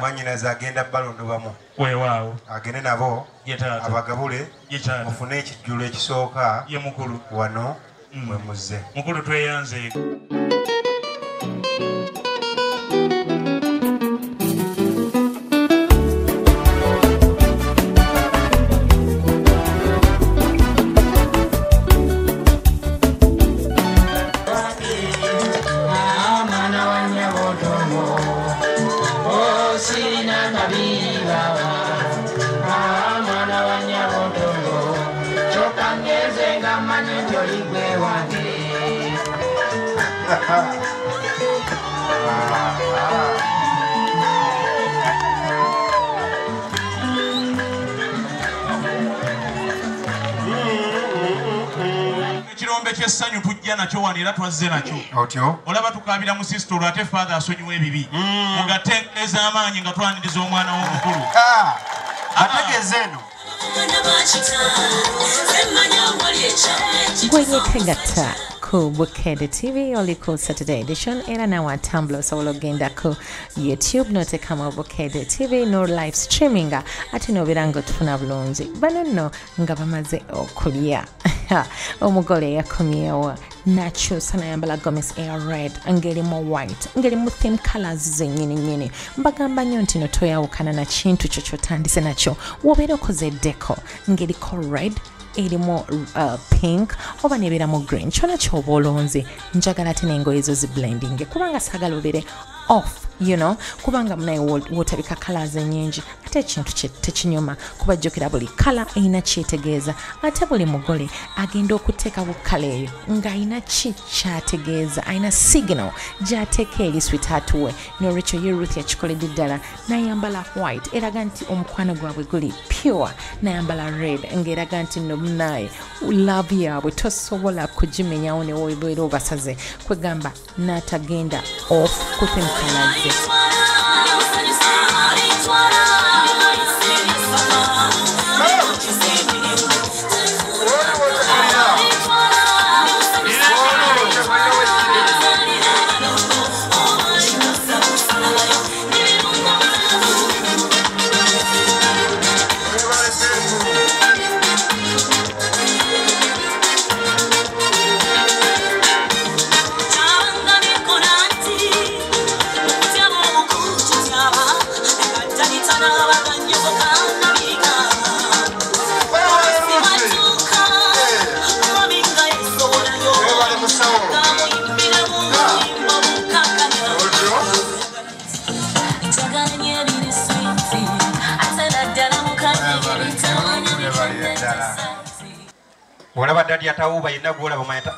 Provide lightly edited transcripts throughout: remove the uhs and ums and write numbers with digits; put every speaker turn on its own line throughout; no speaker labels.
Mwanyinaze agenda balondobamu.
Weewaawo.
Agende nabo abagabule mufune ekijjulo ekisooka
ye mukulu
wano mwe muzze.
Mukulu tweyanze. Ekirombe ky'essanyu tujja nakyo wano era twazze nakyo.
Otyo?
Olaba tukaabira mu sister olwo ate father asonyiwa ebibi. Mugatte ez'amaanyi nga twaniriza omwana w'omukulu.
Ategeeza eno.
Gwe ku Bukedde TV oli ku Saturday edition era nawe atambula osobola okugenda ku YouTube n'oteekamu Bukedde TV no live streaming ate n'obeera ng'otufuna bulungi. Bano nno nga bamaze okulya. Omugole yakomyewo n'akyusa n'ayambala Gomez Air Red ng'erimu white ng'erimu theme colors zennyini nnyini. Mbagamba nnyo nti no toyawukana na kintu kyo ky'otandise nakyo. W'obeera okoze deco ng'eriko red erimu pink oba nebeeramu green kyona kyoba olonze. Njagala ate n'engoye ezo ziblendinge kubanga saagala obeere off, you know, kubanga munaye wootabika colors ennyingi ate ekintu tekinyuma kuba jjukira buli kala erina kyetegeeza ate buli mugole agenda okuteekawo kala eyo ng'alina ki kyategeeza, alina signal gy'ateeka eri sweetheart we. N'olwekyo ye Ruth yakikoledde ddala n'ayambala white eraga nti omukwano gwabwe guli pure, n'ayambala red ng'eraga nti nno munaye love yaabwe tosobola kugimenyawo ne wobeera obasaze, kwegamba n'atagenda off ku theme colors.
Olaba dadi atawuba yenna gw'olaba omanya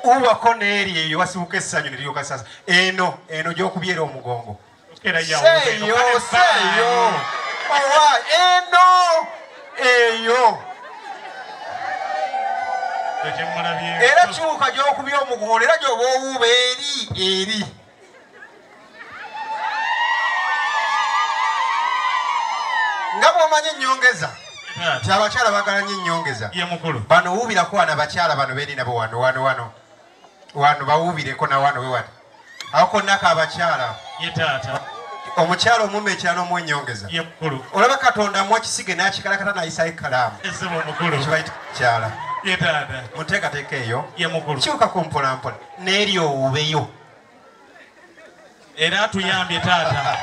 uwako n'eri eyo wasibuka essanyu ne liryoka sasa. Eno eno gy'okubyera omugongo. Seeyo seeyo owa eno eyo era kyuka gy'okubya omugongo era gy'oba owuuba eri eri. Nga bw'omanyi ennyongeza nti abakyala baagala nnyo ennyongeza. Bano wuubirako wano abakyala bano beeri nabo wano wano wano wano bawuubireko na wano we wano awo konnako abakyala. Omukyala omume ekirala n'omuwa ennyongeza. Olaba Katonda amuwa kisige n'akikalakata n'ayisayo ekkalaamu kibayita mukyala. Mu nteekateeka eyo kyukako mpolampola n'eri owuubeyo.
Era atuyambye taata.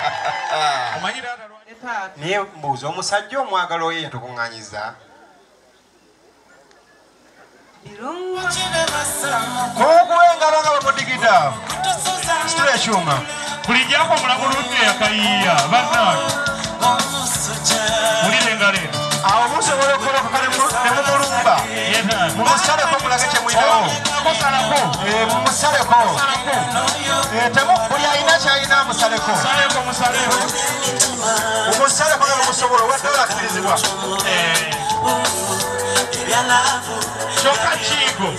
Omanyi taata
naye mbuuza omusajja omwagala oyo yatukuŋŋaanyiza. Mukuwe engalo nga bamudigida situla ekyuma.
Bulijjo ako omulamu Ruth yakayiiya bannange. Mulire engalo eno.
Awo musobola okukolokoka ne mumulumba. Mumusaleko mulage kye mulinawo. Mumusaleko. Buli alina ky'alina amusaleko. Mumusaleko nga mumusobola wadde olakkirizibwa.
Kyokka kiigo.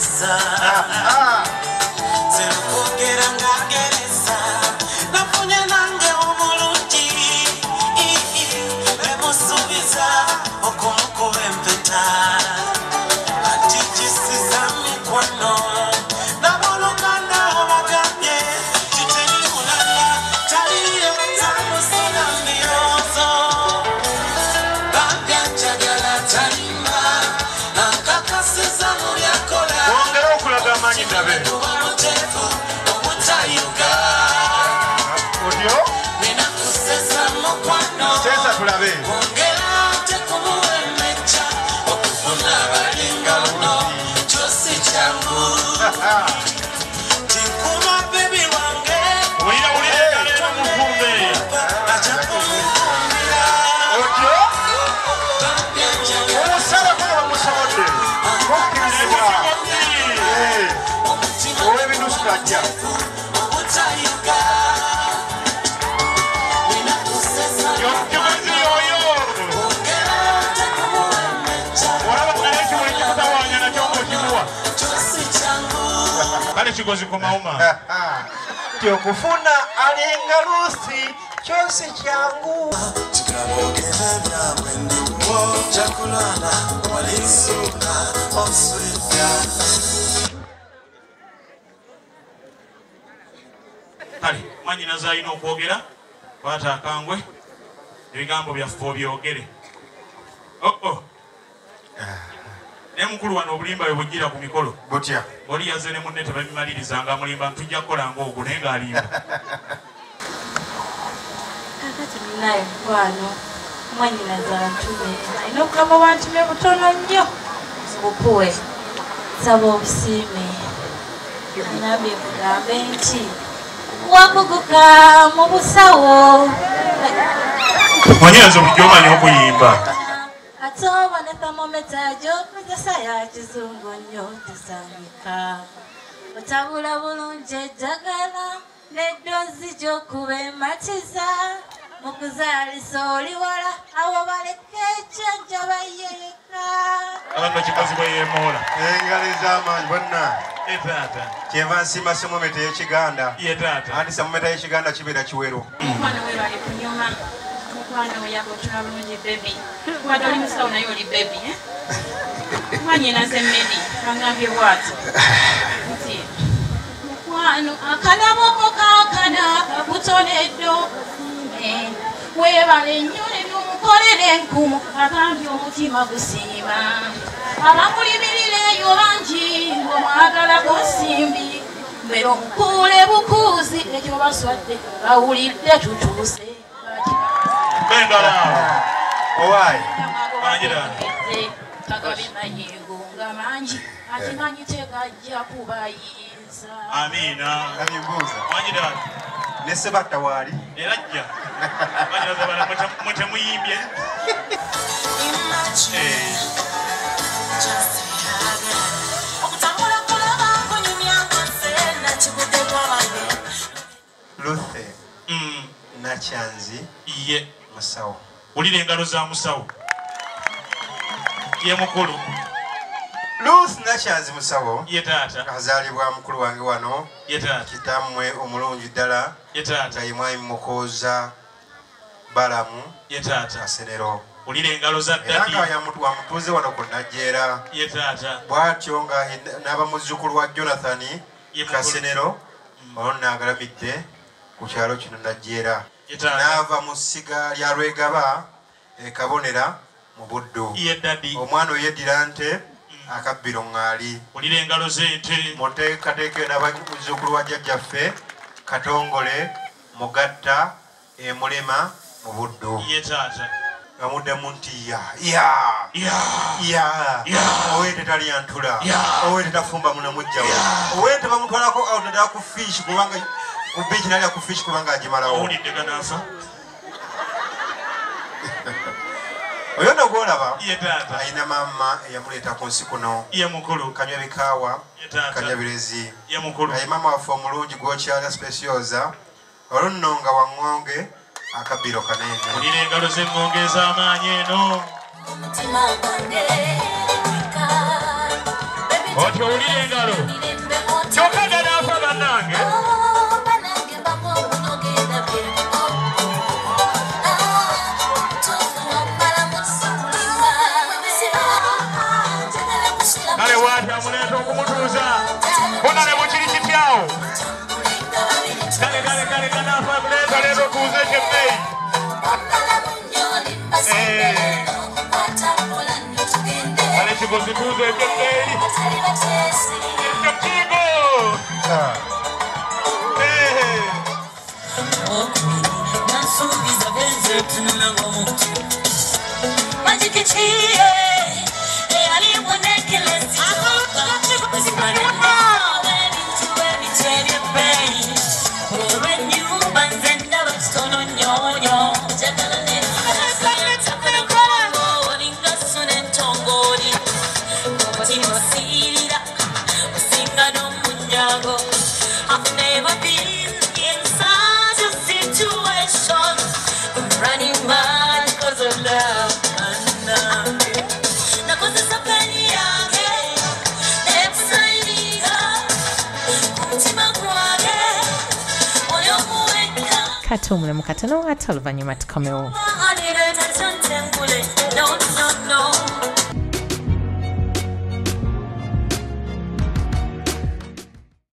tulabe. Otyo? Sesa tulabe.
Kale Kigozi kumauma.
Tyokufuna alinga Lucy kyosi kyangu.
Kale mwanyinaze alina okwogera kwata akangwe ebigambo byaffe obyogere. Oh. Naye mukulu wano obulimba bwe bujjira ku mikolo.
Butya.
Oli yazze ne munne tebabimaliriza nga amulimba tujja kukola ng'ogwo naye ng'alimba.
Kakati munaye mukwano mwanyinaze antume alina obugamba bwantumye butono nnyo bukuwe nsaba obusiime anambye mugambe nti wakuguka mu busawo.
Mwanyinaze bulijjo omanyi okuyimba.
Ate obone thermometer gy'okozesa ya kizungu nnyo tesangika. Otabula bulungi eddagala n'eddoozi gy'okuba ematiza. Mu kuzaalisa oli wala abo baleka ekyenja bayeeka.
Abantu Kigozi bwe yeemoola.
Engalo ez'amaanyi bonna.
Ye taata.
Kyenva nsiima thermometer y'Ekiganda.
Ye taata.
Anti thermometer y'Ekiganda kibeera kiwero.
Mukwano weebale kunyuma. Mukwano oyaka otuna bulungi baby. Wadde oli musawo naye oli baby. Mwanyinaze Medi angambye bw'ati nti mukwano akalabo ko kaakana kakutonedde okufume weebale nnyo ne by'omukolera enkumu agambye omutima gusiima abamulimirira eyo bangi ng'omwagalako nsimbi mbere omukuule bukuuzi ekyo baswadde bawulidde tutuuse.
Owaayi.
Kagabe mayengo nga mangi akimanyi tegajja kubayinza.
Amiina.
Abimbuuza.
Mwanyinaze.
Ne Ssebatta waali.
Era ajja. Mwanyinaze bala mwe temuyimbye.
Ruth Nakyanzi
ye
musawo.
Wulira engalo za musawo. Ye mukulu.
Ruth Nakyanzi musawo.
Ye taata.
Azaalibwa mukulu wange wano.
Ye taata.
Kitammwe omulungi ddala.
Ye taata.
Nga ye mwami Mukooza Balamu.
Ye taata.
Kasenero.
Wulira engalo za ddadi.
Era nga wamutuuze wano ku Najjeera.
Ye taata.
Bw'atyo nga n'aba muzzukulu wa Jonathan Kasenero. Olwo n'agalamidde ku kyalo kino Najjeera. N'ava mu ssiga lya Lwegaba e Kabonera mu Buddu. Omwana oyo yeddira nte akabbiro ŋŋaali.
Wulira engalo z'ente.
Mu nteekateeka eno abazzukulu wa jjajjaffe Katongole Mugatta e Mulema mu Buddu.
Ye taata.
Nga muddamu nti ya ya ya ow'ente talya ntula, ow'ente tafumba munamuggyawo, ow'ente bamutwalako out naddala ku fish kubanga ku beach nalya ku fish kubanga agimalawo.
Owulidde ganaafa.
Oyo nno gw'olaba
Ye taata.
alina maama eyamuleeta ku nsi kuno.
Ye mukulu.
Kanywa bikaawa,
Ye taata.
kanywa birezi.
Ye mukulu.
Aye maama waffe omulungi gw'okyala Specioza olwo nno nga waŋŋonge akabbiro kanene.
Wulira engalo z'eŋŋonge ez'amaanyi eno. Otyo owulira engalo. Kyokka ganaafa bannange. Kale bw'ati amuleeta okumutuuza. Bona ne bukiri kityawo. Kale kale kale ganaafa amuleeta leero otuuze ekyebbeeyi. Kale Kigozi tuuze ekyebbeeyi. Ekyo kigo.
Katuwummulemu katono ate oluvannyuma tukomewo.
No, no, no.